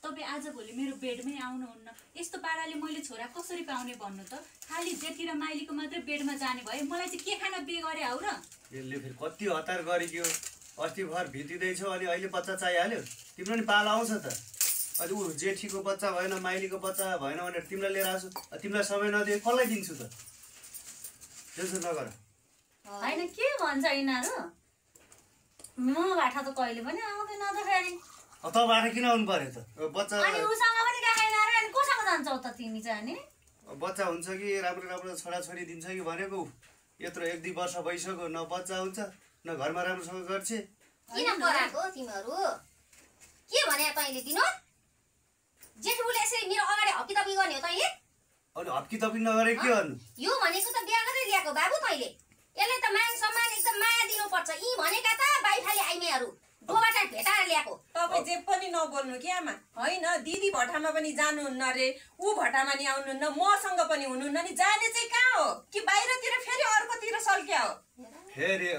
तपाईँ आज भोलि मेरो बेडमै आउनुहुन्न। यस्तो पाराले मैले छोरा कसरी पाउने भन्नु त? खालि जेठी र माइलीको मात्रै बेडमा जाने भए मलाई चाहिँ के खान बिहे गरे हौ र? यसले फेरि कति हतार गरिदियो। अस्ति भर भित्रिँदैछौ अनि अहिले बच्चा चाहिहाल्यो। तिम्रो नि पाला आउँछ त। अहिले ऊ जेठीको बच्चा भएन, माइलीको बच्चा भएन भनेर तिमीलाई लिएर आछु। तिमीलाई समय नदिए कसलाई दिन्छु त? टेन्सन नगर। होइन के भन्छ यिनीहरू? मबाट त कहिले पनि आउँदैन त फेरि। तँबाट किन आउनु पर्यो त? बच्चा अनि उसँग पनि राखेन र अनि कोसँग जान्छौ त तिमी चाहिँ? अनि बच्चा हुन्छ कि राम्रो राम्रो छोराछोरी दिन्छ कि भनेको। यत्रो 1-2 वर्ष भइसक्यो, न बच्चा हुन्छ न घरमा राम्रोसँग गर्छ। किन पराको तिमीहरू? के भने तैँले विनोद? जेठुले यसरी मेरो अगाडि हप्कीतप्की गर्ने हो तैँले? अनि हप्कीतप्की नगरे के गर्नु? यो भनेको त बिहा गरेर ल्याएको बाबु तैँले। यसले त मान सम्मान एकदम माया दिनुपर्छ। यी भनेका त बाइफाले आइमेहरू दोबाट भेटाएर ल्याएको। तपाईँ जे पनि नबोल्नु कि आमा। होइन दिदी भट्टामा पनि जानुहुन्न रे, ऊ भट्टामा नि आउनुहुन्न, मसँग पनि हुनुहुन्न नि। जाने चाहिँ कहाँ हो कि बाहिरतिर फेरि अर्कोतिर सल्क्या हो? फेरि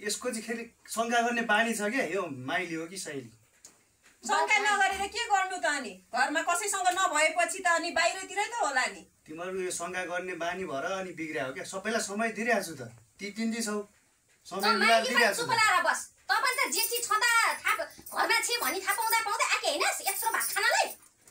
यसको चाहिँ फेरि शङ्का गर्ने बानी छ क्या। यो माइली हो कि साइली? शङ्का नगरेर के गर्नु त? अनि घरमा कसैसँग नभएपछि त अनि बाहिरतिरै त होला नि। तिमीहरू यो शङ्का गर्ने बानी भएर अनि बिग्रिया हो क्या। सबैलाई समय दिइरहेको छु त। ती तिमी छौ समय मिलाएर दिइरहेको छु। चुप लाएर बस। तपाईँ त जेठी छँदा घरमा छे भनी थाहा पाउँदा आके होइन यत्रो भात खानलाई?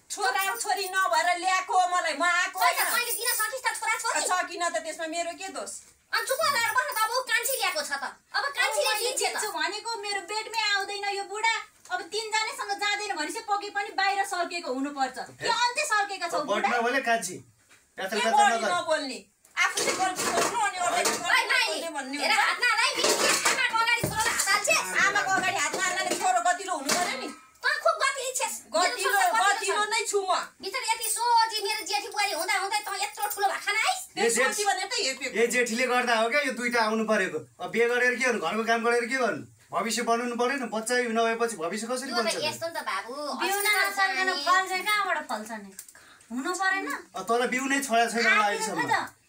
छोरा छोरी नभएर ल्याएको हो मलाई, म आएको होइन। तैँले दिन सकिस् त छोरा छोरी? सकिन त त्यसमा मेरो के दोष? अनि चुप लाएर बस। अब ऊ कान्छी ल्याएको छ त। अब कान्छीले दिन्छ दिन्छु भनेको मेरो बेडमै आउँदैन यो बुढा। अब 3 जनासँग जाँदैन भनेपछि पक्कै पनि बाहिर सल्केको हुनुपर्छ। के अन्त्य सल्केका छौ बुढा? बट्न बोले कान्छी प्याथल के प्याथल बोल्नु नगर। नबोल्ने आफूले गर्नु सक्नु अनि अरूले भन्ने हेर हात नहालाई। आमाको अगाडि छोरालाई हात हाल्छे। आमाको अगाडि हात हाल्नाले छोरो गतिलो हुनु पर्यो नि। तँ खुब गतिलो छेस। गतिलो नै छु म। बिचरा यति सोझी मेरो जेठी बुहारी हुँदा हुँदै तँ यत्रो ठुलो भात खान आइस? सोची भनेर त हेपेको। ए जेठीले गर्दा हो क्या यो दुईटा आउनु परेको। अब बिहे गरेर के गर्नु? घरको काम गरेर के गर्नु? भविष्य बनाउनु पर्यो नि। बच्चा नभएपछि भविष्य कसरी बन्छ? यस्तो नि त बाबु। बिउना नसकेन फल चाहिँ कहाँबाट फल्छ नि? हुनु परेन? तँलाई बिउ नै छोरा छैन अहिलेसम्म।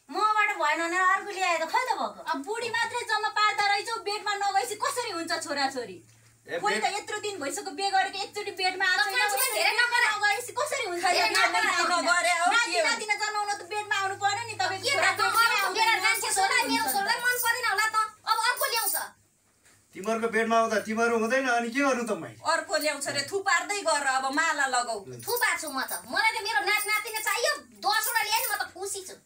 मबाट भएन भने अर्को ल्याए त खै त भएको? अब बुढी मात्रै जम्मा पार्दा रहेछौ, बेडमा नगएपछि कसरी हुन्छ छोराछोरी? कोही त यत्रो दिन भइसक्यो बिहे गरेको, एकचोटि बेडमा आएको नगएपछि कसरी हुन्छ? नाति जन्माउन त बेडमा आउनु पर्यो नि। तपाईँ तिमीहरूको बेडमा आउँदा तिमीहरू हुँदैन अनि के गर्नु त? मैले अर्को ल्याउँछ रे थुपार्दै गर। अब माला लगाऊ। थुपार्छु म त। मलाई त मेरो नाच नातिना चाहियो। 10वटा ल्याए नि म त खुसी छु।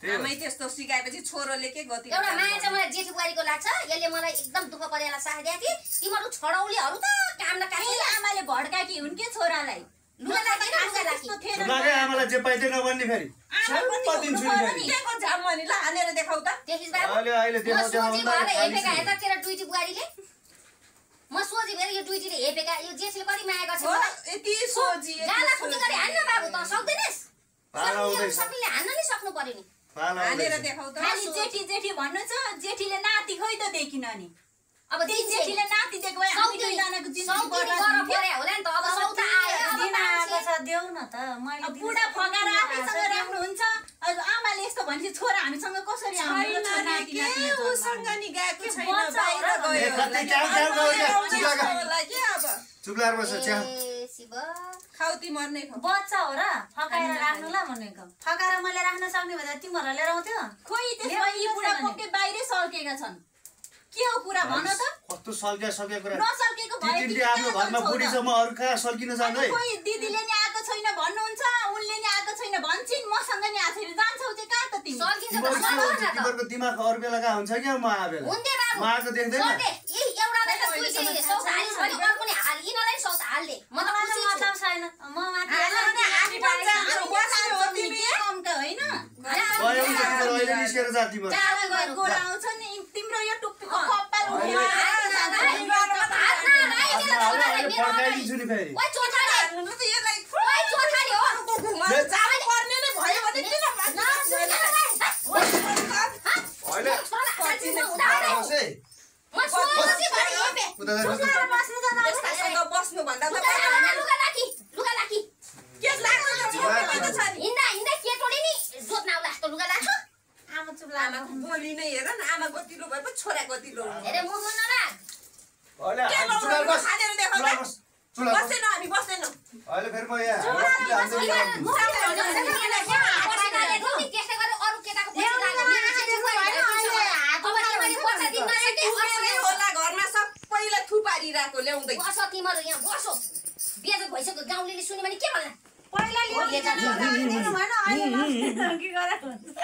आमै त्यस्तो सिकाएपछि छोरोले के गति? एउटा माया चाहिँ मलाई जेठी बुहारीको लाग्छ। यसले मलाई एकदम दुःख परेलाई साथ दिए कि तिमीहरू छोडौलीहरू त काम न काटी आमाले भड्काकी हुन् के छोरालाई? लुगा राखी आमालाई जे पाइँदै नभन्ने फेरि केको झाम भने ल हानेर देखाउ त। अहिले तेरो डुइटी बुहारीले म सोझी भएर यो डुइटीले हेपेका यो जेठीले कति माया गर्छ यति सोझी गाला फुटी गरी हान्न बाबु। त सक्दैनस्? सबैले हान्न नि सक्नु पर्यो नि। हानेर देखाउ त। खाली जेठी जेठी भन्नु छ। जेठीले नाति खोइ त देखिन नि। अब त्यही जेठीले नाति देख्यो भए हामी दुईजनाको जिन्दगी बर्बाद पर्यो होला नि त। अब सौता आयो दिन आएको छ देऊ न त। मैले बुढा फगाएर आफैसँग राख्नुहुन्छ। आमाले यस्तो भनेपछि छोरा हामीसँग कसरी उसँग नि गएको छैन, बाहिर गयो। चुप्लाएर बस्छ च्या खाउती मर्ने बच्चा हो र फकाएर राख्नु ल भनेको। फकाएर मैले राख्न सक्ने भए तिमीहरूलाई लिएर आउँथ्यो? खोइ त्यसमा यी बुढा पक्कै बाहिरै सल्केका छन्। के हो कुरा भन त? कस्तो सल्किया कुरा? नसल्केको भए तिमीले आफ्नो घरमा बुढी छ, म अरू कहाँ सल्किन जान्छु है? कोही दिदीले नि आएको छैन भन्नुहुन्छ, उनले नि आएको छैन भन्छिन्, मसँग नि आएको छैन। जान्छौ चाहिँ कहाँ त तिमी? तिमीहरूको दिमाग अरू बेला कहाँ हुन्छ क्या? म आ बेला म आएको देख्दैन। मतलब छैन म माथि अहिले निस्केर जा तिमीहरू। गोरा आउँछ नि तिम्रो यो टुप्पीको कपाल उठ्यो। पड्काइदिन्छु नि फेरि। बस्नु भन्दा बोली नै हेर न। आमा गतिलो भएपछि छोरा गतिलो बस्दैन हामी बस्दैनौँ। अहिले फेरि म यहाँ त्यसले गरेर अरू केटाको पछि होला घरमा सबैलाई थुपारिरहेको ल्याउँदै बस तिमीहरू यहाँ बसो बेजत भइसक्यो गाउँले सुन्यो भने के भन्ला पहिला लिएर जानु भएन अहिले के गरेर हुन्छ